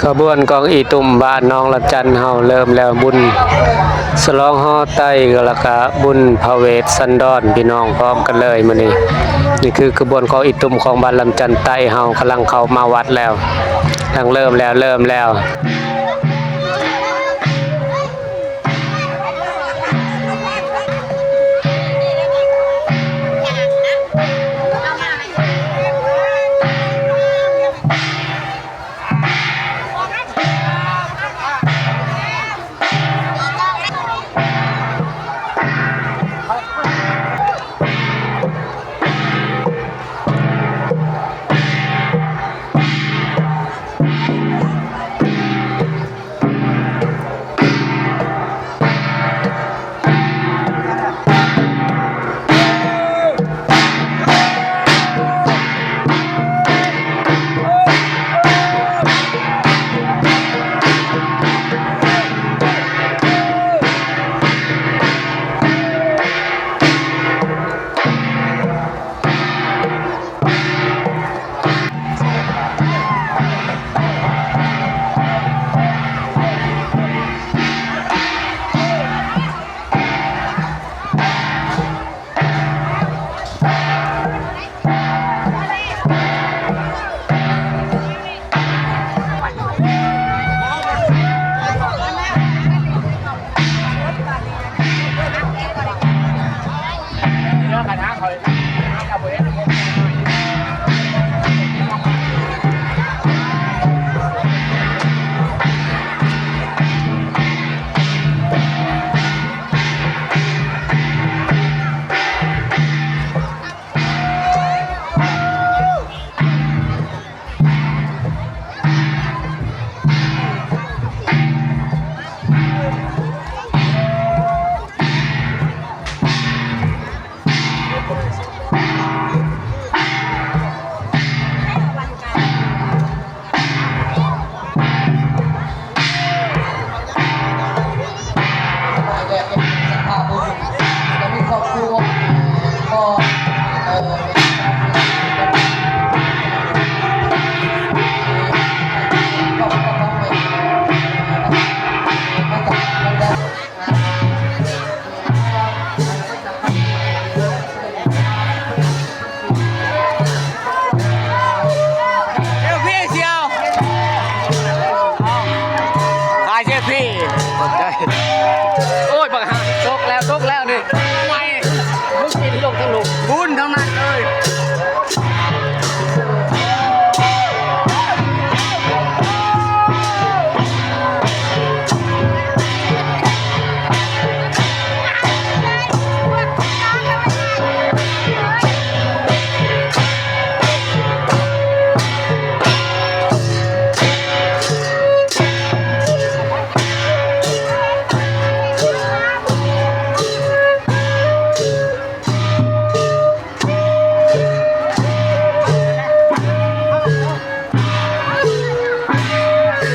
ຂະບວນກອງອີຕຸ່ມບ້ານໜອງລຳຈັນເຮົາເລີ່ມແລ້ວ ບຸນສະຫຼອງຫໍໄຕ້ ແລ້ວກະບຸນພະເວດສັນດອນ ພີ່ນ້ອງ ພ້ອມກັນເລີຍມື້ນີ້. ນີ້ຄືຂະບວນກອງອີຕຸ່ມຂອງບ້ານລຳຈັນໃຕ້ເຮົາ ກຳລັງເຂົ້າມາວັດແລ້ວ ກຳລັງເລີ່ມແລ້ວ ເລີ່ມແລ້ວ.